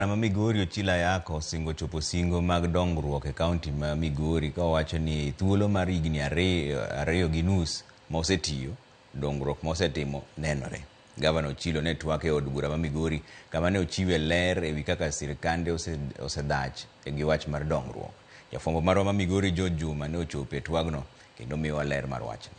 Ma Migori Ochilo Ayako osingo chopo singo mag dongruok e kaunti ma Migori ka owacho ni thuolo mar higni ariyo gi nus ma osetiyo, dongruok ma osetimo nenore. Gavana Ochilo ne twak e od bura ma Migori kama ne ochiwe ler ewi kaka sirkande osedhach gi wach mar dongruok. Jafwambo marwa ma Migori George Juma ne ochopo e twagno kendo miyowa ler mar wachni.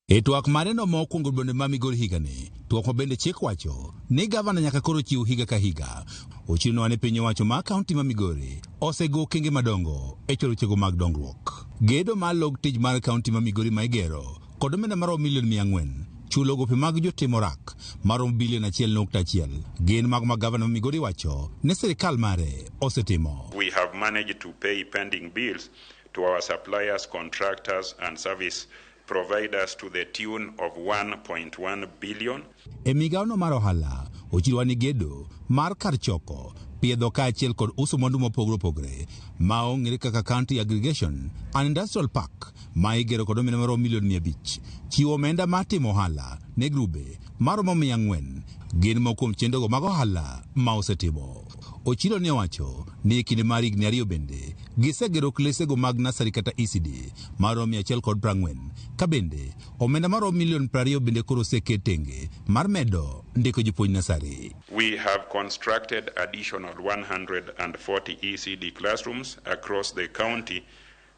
E twak mare no mokwongo bende ma Migori higani, twak ma bende chik wacho ni gavana nyaka koro chiw higa ka higa. Ochilo ni piny owacho ma kaunti ma Migori osego okenge madongo e chwalo wechego mag dongruok. Gedo mar log tich mar kaunti ma Migori ma igero kod omenda maromo milion 400 chulo gope mag jotim orak maromo bilion 1.1 gin mago ma gavana ma Migori wacho ni sirikal mare osetimo. We have managed to pay pending bills to our suppliers, contractors and service providers to the tune of 1.1 billion. E migawono mar ohala, ochiwo ni gedo mar kar choko, piedho kaachiel kod uso mwandu mopogore opogore ma ong'ere kaka County Aggregation and Industrial Park ma igero kod omenda maromo milion 500, chiwo omenda mar timo ohala ne grube maromo 400 gin moko kuom chenrogo mag ohala ma osetimo. Ochilo ne owacho ni e kinde mar higni 2 bende gisegero klesego mag nasari kata ECD maromo 140 ka bende omenda maromo milion 20 bende koro oseket tenge mar medo ndiko jopuonj nasari. We have constructed additional 140 ECD classrooms across the county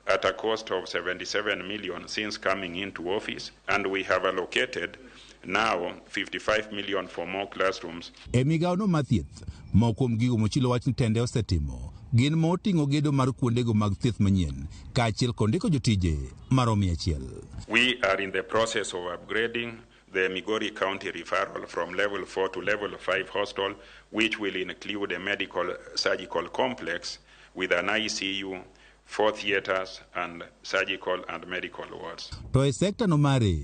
at a cost of 77 million since coming into office, and we have allocated now 55 million for more classrooms. E migawono mar thieth, moko kuom gigo mochilo wach ni tende osetimo gin moting'o gedo mar kuondego mag thieth manyien kaachiel kod ndiko jotije maromo 100. We are in the process of upgrading the Migori County Referral from level 4 to level 5 hospital, which will include a medical surgical complex with an ICU, 4 theaters and surgical and medical wards. To e sekta no mare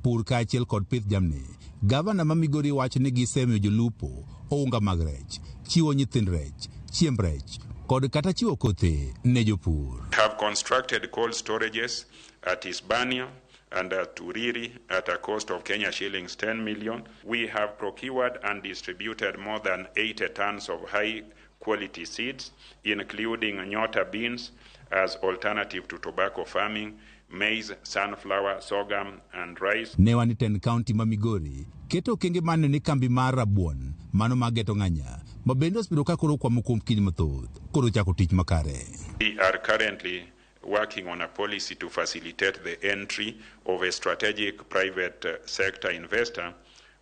pur kaachiel kod pith jamni, gavana ma Migori wacho ni gisemiyo jolupo ounga mag rech, chiwo nyithind rech, chiemb rech kod kata chiwo kothe ne jopur. Have constructed cold storages at Isebania and at Uriri at a cost of Kenya shillings 10 million. We have procured and distributed more than 80 tons of high quality seeds, including Nyota beans as alternative to tobacco farming, maize, sunflower, sorghum and rice. Ne wan tend county ma Migori keto okenge maneno ni kambi mar rabuon mano mar geto ng'anya ma bende osebedo ka koro kwamo kuom kinde mathoth koro chako tich makare. We are currently working on a policy to facilitate the entry of a strategic private sector investor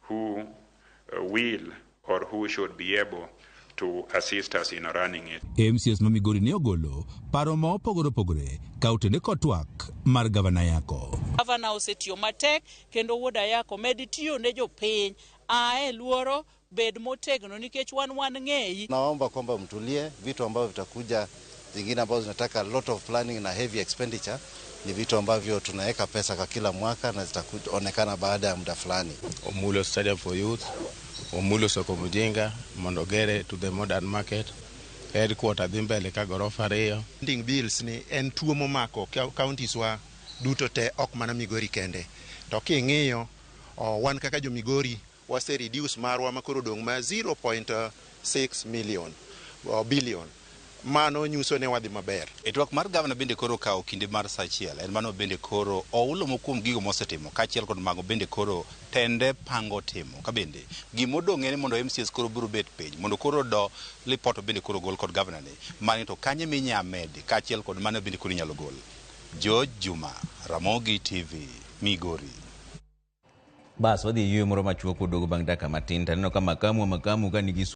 who will or who should be able to assist us in running it. MCAs ma Migori ne ogolo paro ma opogore opogore ka otende kod twak mar gavana Ayako. Gavana osetiyo matek kendo wuod Ayako med tiyo ne jopiny, ae luoro bed motegno nikech wan ng'eyi. Naomba kwamba mtulie, vitu ambavyo vitakuja zingine ambazo zinataka a lot of planning na heavy expenditure ni vitu ambavyo tunaweka pesa kwa kila mwaka na zitaonekana baada ya muda fulani. Omulo Stadium for Youth, Omulo Soko Mujinga, mondo gere to the modern market, headquarter dhi mbele ka gorofa 2. Pending bills ni en tuo momako counties wa duto te, ok mana Migori kende. To king'iyo wan kaka jo Migori wase reduce marwa makoro dong' ma 0.6 million billion. Mano nyiso ne wadhi maber. E twak mar gavana bende koro kawo kinde mar sa achiel, en mano bende koro oulo moko kuom gigo mosetimo kaachiel kod mago bende koro tende pango timo. Ka bende gimodong' en ni mondo MCAs koro biro bet piny mondo koro do lipot bende koro gol kod gavana ni mani to kanye minya medi kaachiel kod mano bende koro inyalo gol. George Juma, Ramogi TV, Migori. Bas wadhi e yueyo moro machuok waduogo bang' dakika matin to aneno ka makamu ka nigi